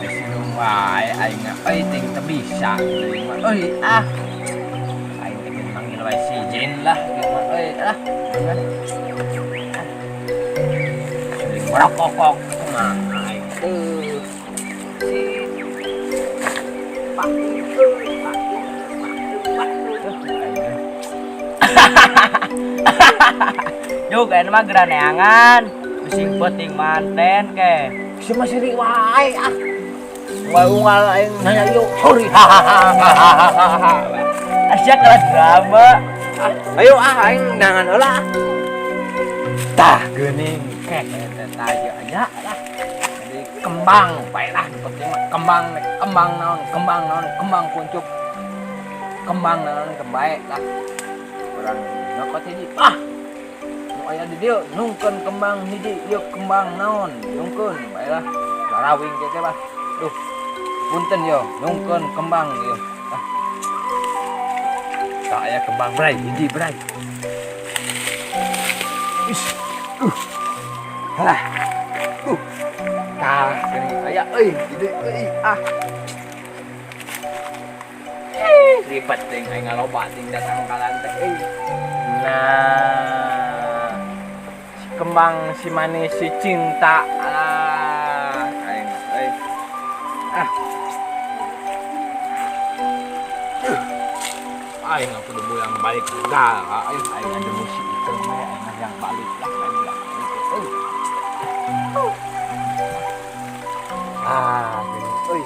Silung wae aing euy ting teu bisa aing mah euy ah. Aing teh manggil wae si Jin lah ieu mah euy ah. Suling merokok kumaha aing teu. Si Pak euy Pak Pak Juk ayeuna mah geura neangan. Bising penting manten ke. Si masih ri wae ah. Unggal-unggal aing nanya ieu sorry hahaha. Asia kalah drama. Ayo ah aing neangan heula. Tah geuning keh eta tah aya lah. Jadi kembang bae lah nu penting mah kembang kembang naon kembang naon kembang kuncup. Kembang naon kembae lah. Urang nyokot hiji ah. Nu aya di dieu nungkeun kembang hiji ieu kembang naon nungkeun bae lah. Larawing teh teh bah. Duh. Punten yo nungkeun kembang ieu. Ah. Tak aya kembang bray hiji bray. Is. Halah. Tah geuning aya euy hiji euy ah. Ribet ting aing ngaloba ting datang kalan teh euy. Nah, si kembang si manis si cinta alah aing euy. Ah. Aing aku udah boyang balik gal aing aing ada musik itu aing yang balik lah aing lah euy. Ah, gini euy.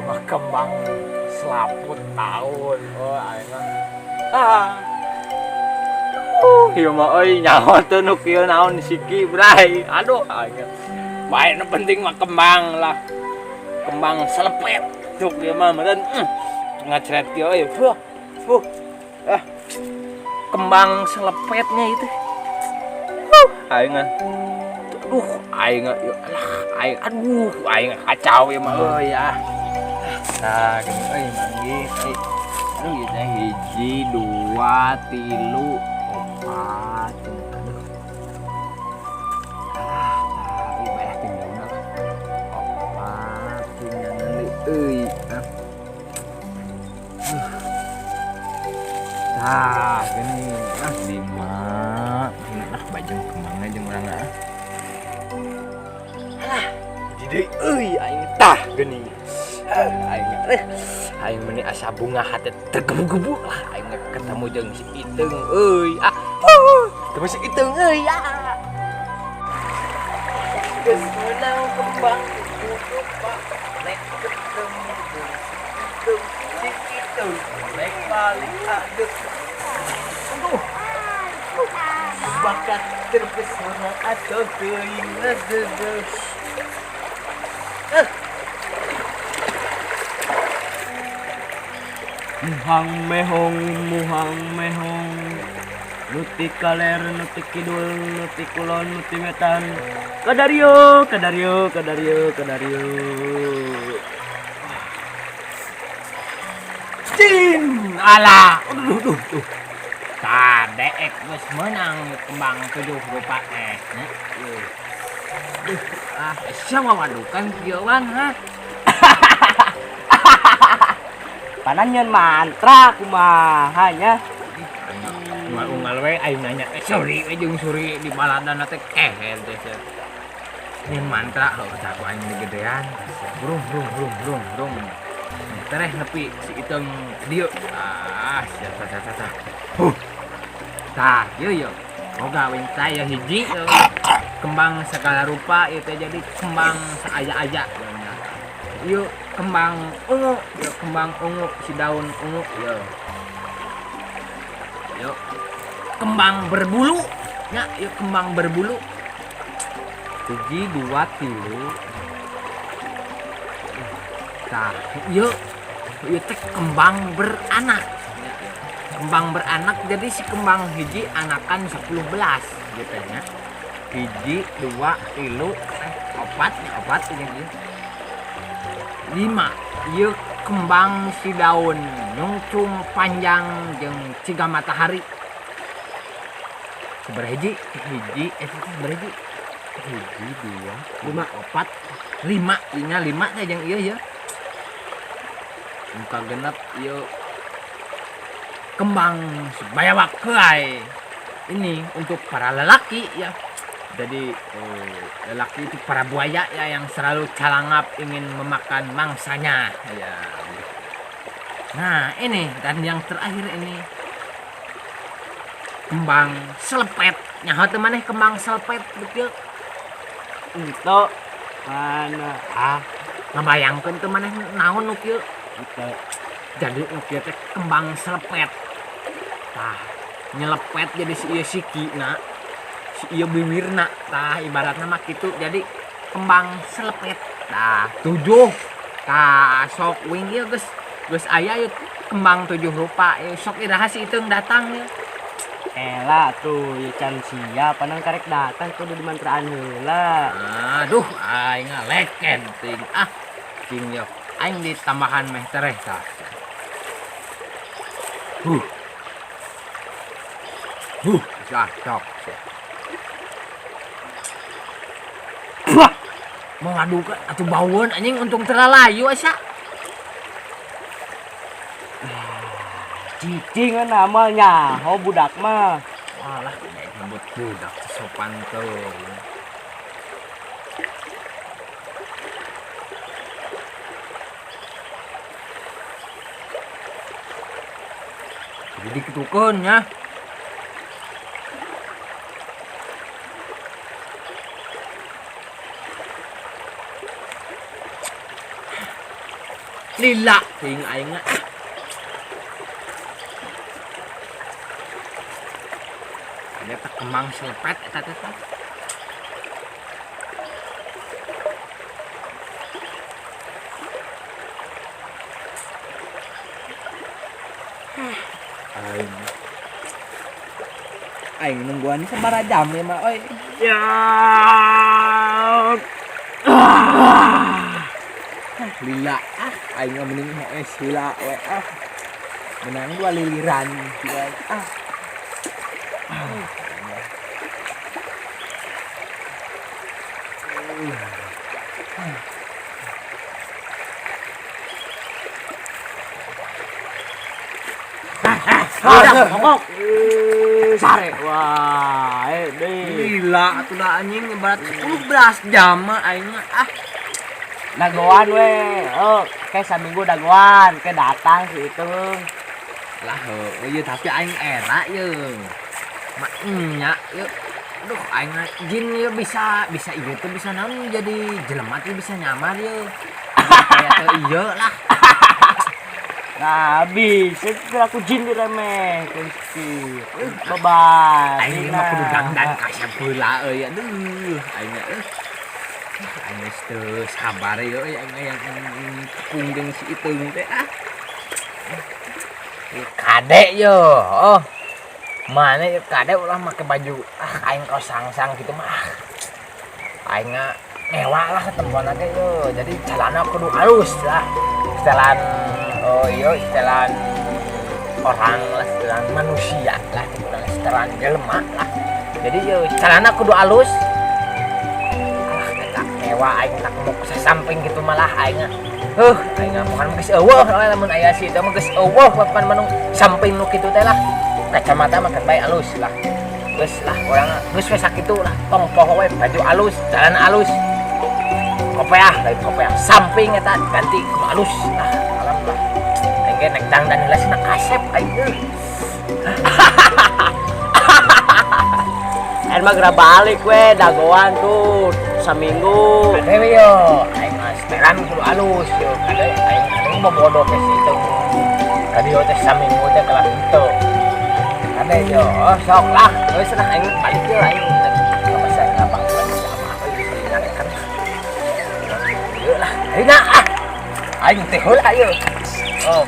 Mah kembang selaput tahun oh aing mah. Ah. Ieu mah euy nyaho teu nu kieu naon siki bray. Aduh aing. Bae nu penting mah kembang lah. Kembang selepet cuk ieu mah meureun ngacret kieu euy. Huh. Huh. Ah. Kembang selepetnya itu. Huh, aing mah. Aduh, aing ya alah, aing aduh, aing kacau ieu mah euy ah. Nah, gini euy manggih euy. Aduh ieu teh hiji, dua, tilu, opat. Aduh. Ah, tah ieu bae tinggal lah. Opat tinggal deui euy. Ah. Tah, gini ah lima. Gini ah bajeng kembangna jeung urang ah. Alah, jadi euy aing tah geuning. Aing eh aing meni asa bunga hati tergebu-gebu lah aing ketemu jeung si Iteung euy ah. Ketemu si Iteung euy ah. Geus meunang kembang rupa nek ketemu jeung si Iteung si Iteung nek balik aduh. Aduh. Bakat terpesona atau teuing aduh. Muhang mehong muhang mehong nuti kaler nuti kidul nuti kulon nuti wetan kadario kadario kadario kadario. Jin alah aduh duh duh. Tah deek geus meunang kembang tujuh rupa teh. Duh ah sia wawadukan kieuan ha. Panan nyeun mantra kumaha nya. Unggal-unggal we aing nanya suri we jeung suri di baladana teh keher teh sia. Nyeun mantra heuh cak aing digedean. Burung burung burung burung burung. Tereh nepi si Iteung dieu. Ah sia sia sia sia. Huh. Tah ieu yeuh. Boga winta ya hiji kembang segala rupa ieu teh jadi kembang saaya-aya. Ieu kembang ungu, ieu kembang ungu si daun ungu ieu. Ieu kembang berbulu nya, ieu kembang berbulu. 1 2 3. Tah, ieu ieu teh kembang beranak. Kembang beranak jadi si kembang hiji anakan 10 belas gitu nya. 1 2 3 opat nya, opat ini gitu. 5 ieu kembang si daun nyungcung panjang jeung ciga matahari. Sabaraha hiji? Hiji, sabaraha hiji? Hiji, dua, lima, opat, lima, nya lima teh jeung ieu ya. Muka genep ieu kembang bayawak keai. Ini untuk para lelaki ya. Jadi lelaki itu para buaya ya yang selalu calangap ingin memakan mangsanya ya. Nah, ini dan yang terakhir ini kembang selepet. Nyaho teu maneh kembang selepet betul? Itu mana? Ah, ngabayangkeun teu maneh naon nu kieu? Itu. Jadi nu kieu teh kembang selepet. Tah, nyelepet jadi si ieu sikina, si ieu biwirna. Tah, ibaratna mah kitu. Jadi kembang selepet. Tah, 7. Tah, sok wing ieu geus geus aya ieu kembang 7 rupa. Ieu sok iraha si Iteung datang ieu. Ela tuh, ya can siap, panang karek datang kudu dimantraan heula. Aduh, aing ngaleken ting. Ah, ting yo. Aing ditambahan meh tereh tah. Huh. Huh, dah sok. Wah, mau ngadu ke atuh baueun anjing untung terlayu asa. Cicing kan namanya, oh budak mah. Walah, kayak nyebut budak sopan tuh. Jadi diketukeun nya. Lila ting aing. Ada teh kembang selepet eta teh. Aing. Aing nungguan sabaraha jam ya mah euy. Ya. Lila ah aing mah mending hees heula we ah. Menang dua liliran ah. Udah, ngomong. Sare. Wah, deh. Lila atuh da anjing ibarat 10 jam mah aing mah ah. Dagoan we. Oh, kayak saminggu dagoan, kayak datang si itu. Lah heueuh ieu tapi aing era ieu. Mak nya ieu. Aduh, aing jin ieu bisa ieu teh bisa naon jadi jelema teh bisa nyamar ieu. Kayak teu ieu lah. Nah, bisa aku jin diremeh, Gusti. Bye-bye. Aing mah kudu dangdan kasep heula euy. Aduh, aing euy. Aing geus teu sabar ieu euy aing yang tepung jeung si Iteung teh ah. Kade yo. Oh. Mana ieu kade ulah make baju ah aing kaos sangsang gitu mah. Aing ngewa lah tempoan teh yo. Jadi celana kudu halus lah. Setelan oh iya setelan orang lah, setelan manusia lah, setelan jelema lah. Jadi yo celana kudu halus. Alah eta ngewa aing tak mau sasamping gitu malah aing. Aing mah geus eueuh lamun aya si eta mah geus eueuh papan manung samping nu kitu teh lah. Kacamata mah kan bae alus lah. Geus lah urang geus we sakitu lah. Tong poho we baju alus, celana alus. Kopeah lain kopeah samping eta ganti kudu alus lah. Alam lah. Aing ge nek dangdan heula cenah kasep aing euy. Aing mah geura balik we dagoan tuh saminggu. Kade we yo, aing mah setelan kudu alus yo. Kade aing kade bobodo ke si itu. Kade yo teh saminggu teh kelas henteu. Kade yo, oh, sok lah. Geus lah aing balik yo aing ka pasar ka bang sama euy bisa nyarekan. Ieu lah, aing ah. Aing teh heula ieu. Oh.